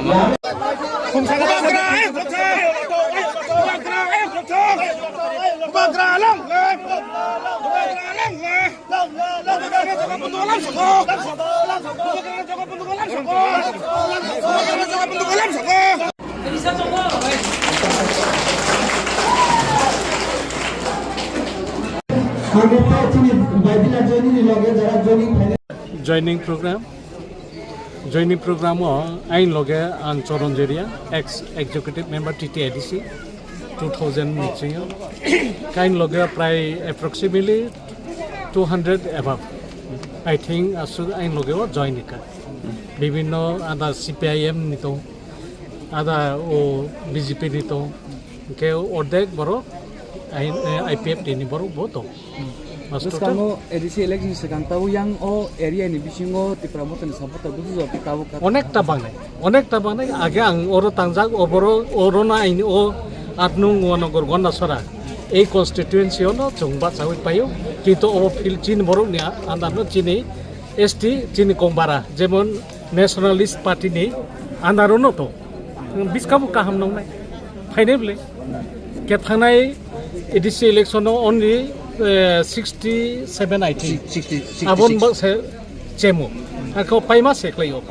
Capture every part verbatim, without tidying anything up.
Ang nokha chini baibila joining ni loge jara joining phainai. Joining program, joining program o ain loge ang Choron Jeria, ex executive member T T A D C, two thousand ni chingo. Kain loge prai approximately two hundred above, I think, asu ain loge o join ka. Bibinno ada C P I M ni tong, ada o B J P ni tong, hingke ordek borok I P F T ni borok bo tong. Bwskango A D C election swkang tabuk yang o area ni bisingo Tipra Motha ni supporter busu jora tabuk kha. Onekta bangnai, onekta bangnai. Age ang oro tangjak, oboro, oro na aini o aat nung Noyanagar Gandachara. Ei constituency ono chwng bachawi paio, kintu obo field chini borok ni andar no chini S T chini Kongbara, jemon Nationalist Party ni andar no to. Bwskango kaham nongnai. Phainai bwle. Ke thangnai A D C election o only, eh, sixty seven, I think. Sixty, sixty six. Abon baksa chemo. Ako paima se khlaio.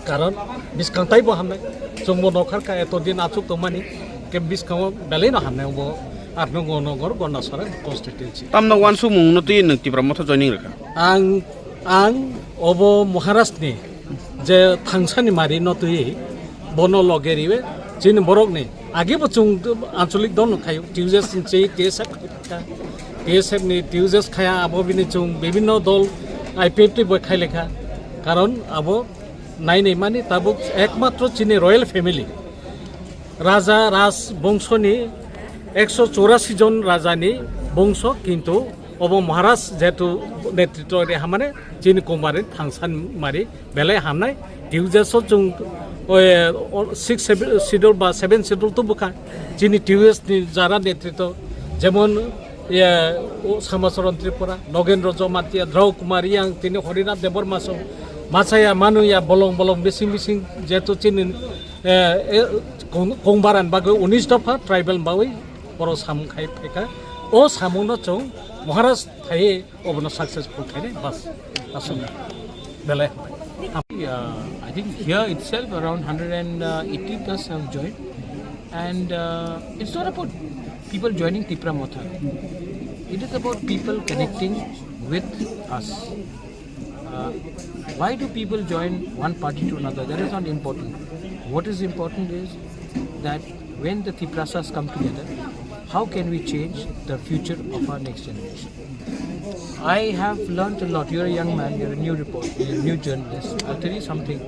Karon bwskang taibo hamnai. Chwngbo nokhar ka eto din achuk tongmani. Ke bwskango belai no hamnai bo aat nung Noyanagar Gandachara constituency. Tamno wansukmung no twi nwng Tipra Motha joining rwkha? Ang, ang obo Maharaj ni je thangsani mari no twi bono loge riwe chini borok ni age bo chwng anchalik dol no khayo T U J S ni chei T S F kha, T S F ni T U J S khaya abo bini chwng bibinno dol I P F T bo khailekha karon abo nainai mani tabuk ekmatro chini royal family Raja Raj bongso ni ekso chorasi jon raja ni bongso, kintu obo Maharaj jehetu netritwo ri hamane chini Kongbara ni thangsan mari belai hamnai. T U J S o chwng, oi, o, six schedule ba seven schedule to bwkha chini T U J S ni jara netritwo jemon, ye, o Samacharan Tripura, Nogendra Jamatia, Drau Kumar Reang, tini Harinath Debbarma song, machaya manuya bolong bolong bising bising jehetu chini eh, eh, Kong-, Kongbaran bagwi unis dopha tribal bagwi oro samung khai phaikha. O samungno chwng Maharaj thai obono successful khainai bas. Aswk belai. Uh, I think here itself around hundred and eighty plus have joined, and uh, it's not about people joining Tipra Motha. It is about people connecting with us. Uh, why do people join one party to another? That is not important. What is important is that when the Tiprasas come together, how can we change the future of our next generation? I have learned a lot. You're a young man, you're a new reporter, you're a new journalist. I'll tell you something.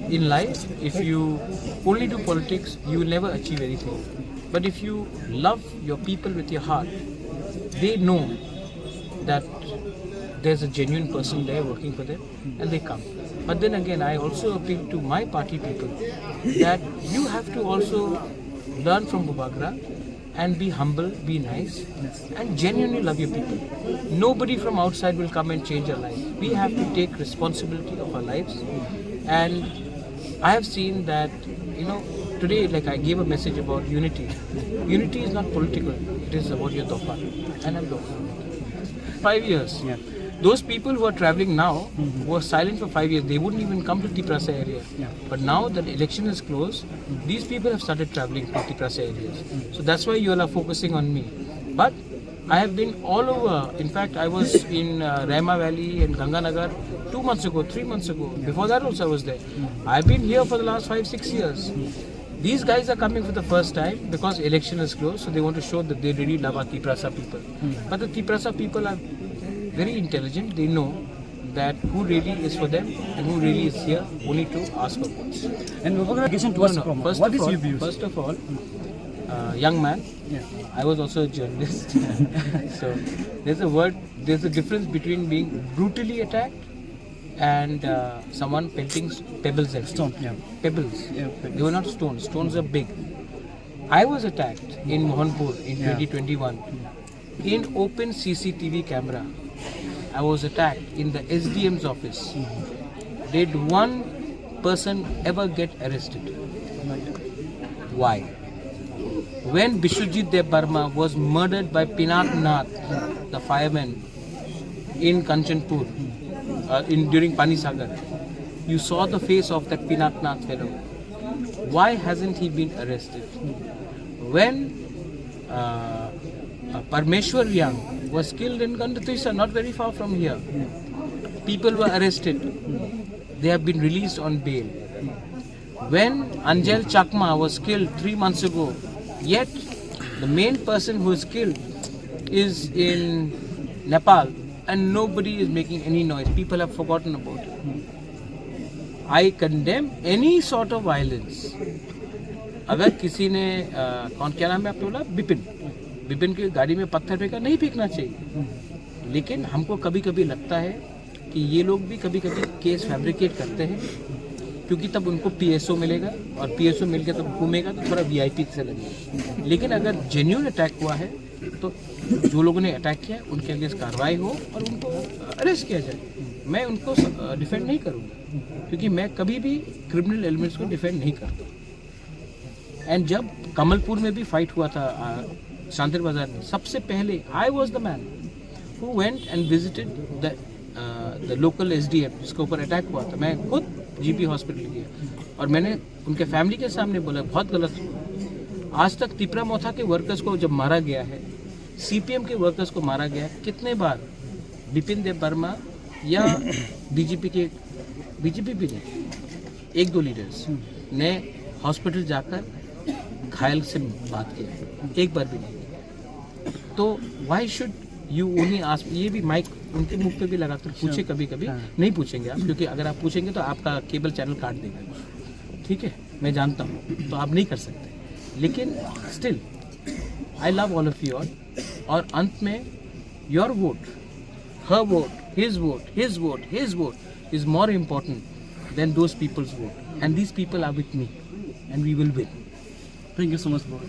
In life, if you only do politics, you will never achieve anything. But if you love your people with your heart, they know that there's a genuine person there working for them and they come. But then again, I also appeal to my party people that you have to also learn from Bubagra and be humble, be nice, and genuinely love your people. Nobody from outside will come and change your life. We have to take responsibility of our lives. And I have seen that, you know, today, like, I gave a message about unity. Unity is not political, it is about your dopa. And I'm dopa. Five years. Yeah. Those people who are traveling now, who are silent for five years, they wouldn't even come to Tiprasa area. Yeah. But now that election is closed, these people have started traveling to Tiprasa areas. So that's why you all are focusing on me. But I have been all over. In fact, I was in uh, Rema Valley and Ganganagar two months ago, three months ago. Before that also I was there. I've been here for the last five, six years. These guys are coming for the first time because election is closed, so they want to show that they really love our Tiprasa people. But the Tiprasa people are very intelligent. They know that who really is for them and who really is here only to ask for votes. And Vivek, question to No, us no, from first what of is all, your views? First of all, uh, young man, Yeah. I was also a journalist. So there's a word, there's a difference between being brutally attacked and uh, someone pelting s- pebbles at you. Stone, yeah. Pebbles. Yeah, pebbles. They were not stones. Stones are big. I was attacked in Mohanpur in Yeah. twenty twenty-one in open C C T V camera. I was attacked in the S D M's office. Did one person ever get arrested. Why? When Biswajit Debbarma was murdered by Pinaknath, the fireman, in Kanchanpur, uh, in during Panisagar, you saw the face of that Pinaknath fellow. Why hasn't he been arrested? When uh, uh, Parmeshwar Yang was killed in Gandhatisa, not very far from here, people were arrested. They have been released on bail. When Anjel Chakma was killed three months ago, yet the main person who is killed is in Nepal and nobody is making any noise. People have forgotten about it. I condemn any sort of violence. अगर किसी ने अ, कौन, क्या नाम है आपने बोला, विपिन, विपिन की गाड़ी में पत्थर फेंका, नहीं फेंकना चाहिए। लेकिन हमको कभी कभी लगता है कि ये लोग भी कभी कभी केस फैब्रिकेट करते हैं, क्योंकि तब उनको पीएसओ मिलेगा और पीएसओ मिलकर तब घूमेगा तो थोड़ा वीआईपी से लगेगा। लेकिन अगर जेन्यून अटैक हुआ है तो जो लोगों ने अटैक किया उनके अगेंस्ट कार्रवाई हो और उनको अरेस्ट किया जाए। मैं उनको डिफेंड नहीं करूँगा, क्योंकि मैं कभी भी क्रिमिनल एलिमेंट्स को डिफेंड नहीं करता। एंड जब कमलपुर में भी फाइट हुआ था, आ, शांतिर बाजार में, सबसे पहले I was the man who went and visited the the local SDM जिसके ऊपर अटैक हुआ था। मैं खुद जीपी हॉस्पिटल गया और मैंने उनके फैमिली के सामने बोला, बहुत गलत हुआ। आज तक तिपरा मोथा के वर्कर्स को जब मारा गया है, सीपीएम के वर्कर्स को मारा गया है, कितने बार विपिन देव वर्मा या बीजेपी के, बीजेपी भी नहीं, एक दो लीडर्स ने हॉस्पिटल जाकर घायल से बात किया है? एक बार भी नहीं। तो why should you only ask? ये भी माइक उनके मुख पे भी लगाकर पूछे कभी कभी। हाँ। नहीं पूछेंगे आप, क्योंकि अगर आप पूछेंगे तो आपका केबल चैनल काट देगा, ठीक है, मैं जानता हूँ, तो आप नहीं कर सकते। लेकिन still I love all of you all। और अंत में, your vote, her vote, his vote, his vote, his vote is more important than those people's vote, and these people are with me and we will win। Thank you so much, bro।